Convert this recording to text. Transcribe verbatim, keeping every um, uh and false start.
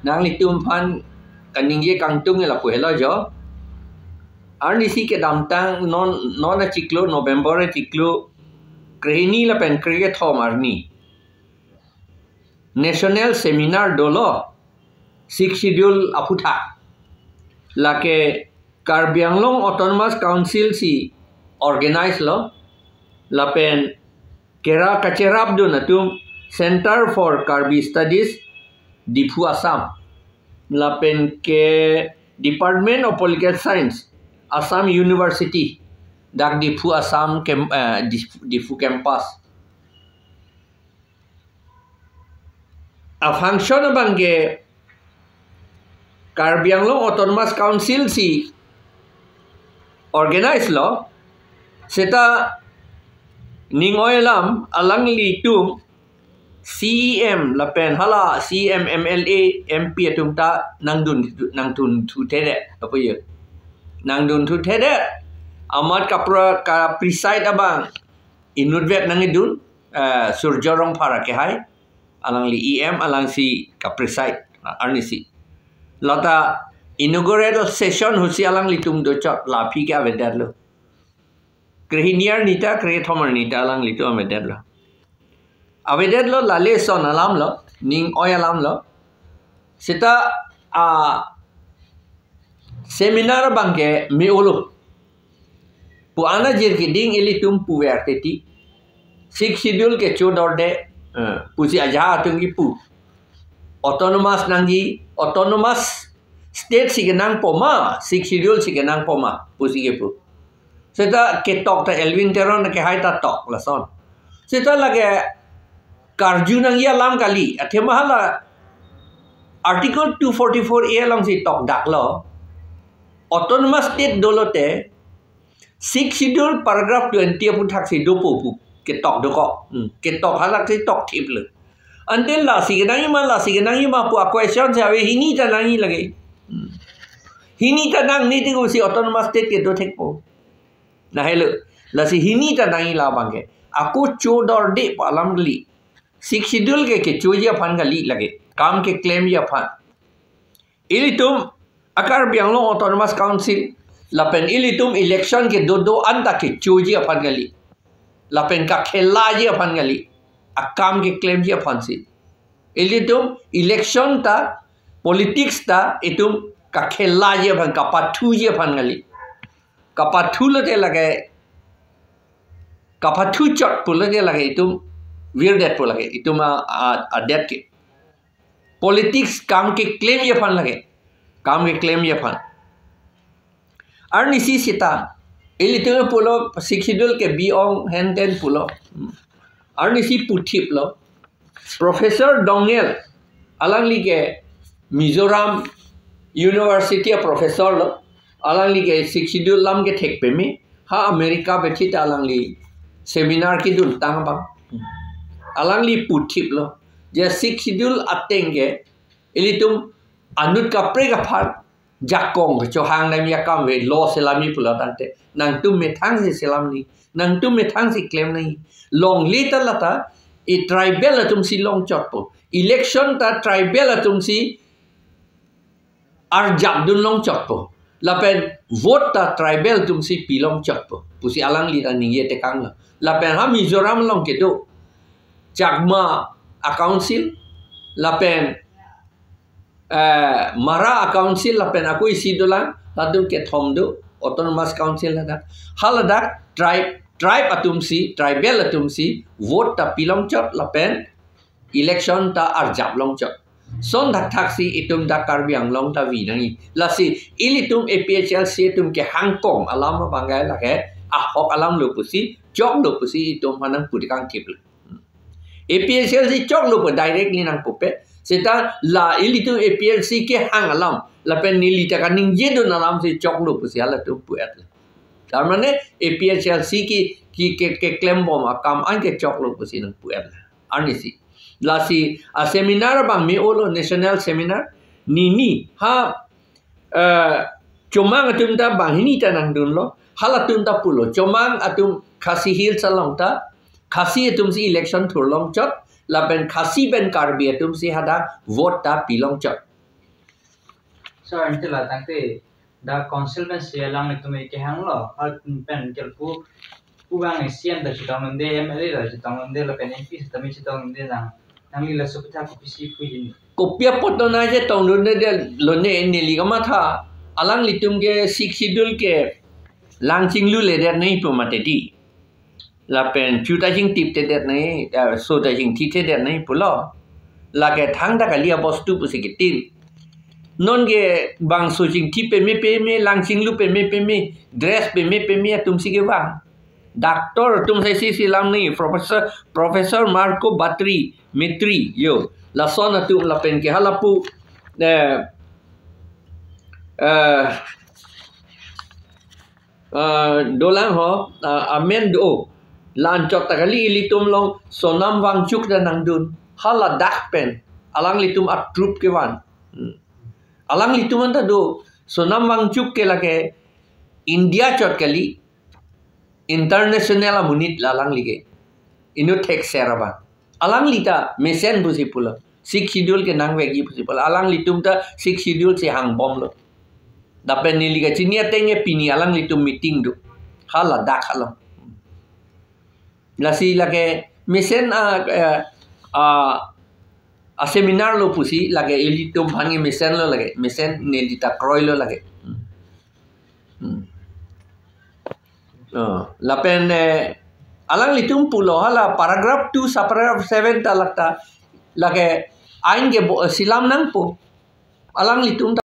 Nanglitum aphan kaningje kangtung lapu helo jo. Arnisi kedamtang non, non achiklo, November achiklo krehini lapen krekethom arni National Seminar dolo, Sixth Schedule aphuthak. Lake Karbi Anglong Autonomous Council si organize lo, lapen kera kacherapdun atum Center for Karbi Studies, Diphu, Assam, lapen ke Department of Political Science, Assam University, dak Diphu, Assam kem-, eh, Diphu, Diphu campus. A-function abang ke Karbi Anglong Autonomous Council si organize lo, seta ning oi alam alanglitum C E M lapen hala C E M, M L A, M P atum ta nangdun, nangdun thuthedet, apo ye. Nangdun thuthedet. Amat kapra, ka-preside abang inutvet nangidun, eh, Surjya Rongphar akehai, alangli E M, alangsi ka-preside, ah, arnisi. Lata inaugural session husi alanglitum dochot, la aphi ke avedetlo. Krehini arni ta, krekethom arni ta alanglitum avedetlo. Avedetlo, la lason alam lo, ning oi alam lo. Seta a-seminar abang ke me-olo pu ana jirkiding ilitum puver teti. Sixth Schedule kechodorde, eh, pusi ajahak atum kipu. Autonomous nangji, autonomous state si kenangpo ma, Sixth Schedule si kenangpo ma, pusi kipu. Seta ketok ta Elwin Teron akehai ta tok lason. Seta lake karju nangji alam kali, athema hala Article two forty-four A alongsi tokdaklo. Autonomous state dolote, Sixth Schedule paragraph twenty aphuthak si dopo pu ketok dokok. Hmm. Ketok halak si tokthiplo. Ante lasi kenangji ma, lasi kenangji ma pu a-question si ave, hini ta nangji lake. Hmm. Hini ta nangne tiko si autonomous state kedo thekpo. Lahelo, lasi hini ta nangji la abang ke. Ako chodorde pu alam kali. Sixth Schedule ke kechoji aphan kali lake. Kam keklemji aphan. Ilitum a-Karbi Anglong Autonomous Council lapen ilitum election kedo do-an ta kechoji aphan kali. Lapen kakhelaji aphan kali. Akam keklemji aphansi. Ilitum election ta, politics ta itum kakhelaji aphan, kapathuji aphan kali. Kapathulote lake, kapathu chot pulote lake itum virdetpo lake, itum a, a, adet ke. Politics kam keklemji aphan lake. Kam keklemji aphan. Arnisi seta, ilitum pulo Sixth Schedule ke bi-ong henten pulo. Arnisi puthiplo. Professor Doungel, alangli ke Mizoram University a-professor lo. Alangli ke Sixth Schedule alam kethek peme, ha America bethi ta alangli seminar kedun tang abang. Alangli puthiplo. Je Sixth Schedule ateng ke ilitum anut kaprek aphan jakong kechohang damji akam ave, law selamji pulo tangte. Nangtum methang si selam nangji, nangtum methang si klem nangji. Longle ta lata, e tribal atum si longchotpo. Election ta tribal atum si arjapdun longchotpo. Lapen vote ta tribal atum si pi longchotpo. Pusi alangli ta ningje tekanglo. Lapen ha Mizoram along kedo Chakma a-council, lapen eh, Mara a-council lapen ako isi dolang, latum kethom do, autonomous council ladak. Haladak tribe, tribe atum si, tribal atum si, vote ta pi longchot lapen election ta arjap longchot. Lason thakthak si itum dak Karbi Anglong ta vi nangji. Lasi ilitum A P H L C atum kehangkong alam abang ke lake ahok alam lo pusi, choklo pusi itum aphan nangpu tekangthiplo. A P H L C choklo pu directly nangpupe. Seta la ilitum A P H L C kehang alam, lapen neli ta kaningjedun alam si choklo pusi halatum pu-et. Tar mane A P H L C ki, ki ke, keklembom akam an ke choklo pusi nangpu-et. Arnisi. Lasi a-seminar abang me-olo, national seminar. Nini ha eh, Chomang atum ta banghini ta nangdunlo, halatum ta pulo. Chomang atum Khasi Hills along ta, Khasi atum si election thur longchot, lapen Khasi pen Karbi atum si hadak vote ta pi longchot. So, ante la tangte, the council pen si alanglitum kehanglo, hal pen kelpu, pu bang isian ta chitong nonde, M L A ta chitong nonde, lapen M P ta mi chitong nonde nang, nangli laso aphuthak kopisi pu hini. Kopi apot non aje tongdunde de lone neli kamatha, alanglitum ke Sixth Schedule ke lang chingluledet nangji pu mati di. Lapen chu ta chingtiptedet nangji, eh, so ta chingthitedet nangji pulo. Lake thangta kali abostu pusi kitin. Non ke bangso chingthi peme peme, lang chinglu peme peme, dress peme peme atum si kevang. Doctor atum sai si si lam nangji, Professor, Professor Marco Batri, Mitri, yo. Lason atum lapen ke halapu, eh, eh, eh, dolang ho, eh, amen do. La-anchot ta kali ilitum along Sonam Wangchuk ta nangdun. Hala dak pen. Alanglitum a-troupe kevan. Hmm. Alanglitum anta do. Sonam Wangchuk ke lake India chot kali. International amonit la alangli ke. Inut thekser abang. Alangli ta mesen pusi pulo. Sixth Schedule ke nangvekji pusi pulo. Alanglitum ta Sixth Schedule si hangbomlo. Lapen neli kachini ateng ke pini alanglitum meeting do. Hala dak along. Lasi lake mesen a, a, a, a seminar lo pusi lake ilitum aphan ke mesenlo lake. Mesen neli ta kroilo lake. Hmm. Hmm. Oh, lapen, eh, alanglitum pulo hala paragraph two, subparagraph seven ta lak ta lake ain ke bo-, silam nangpo. Alanglitum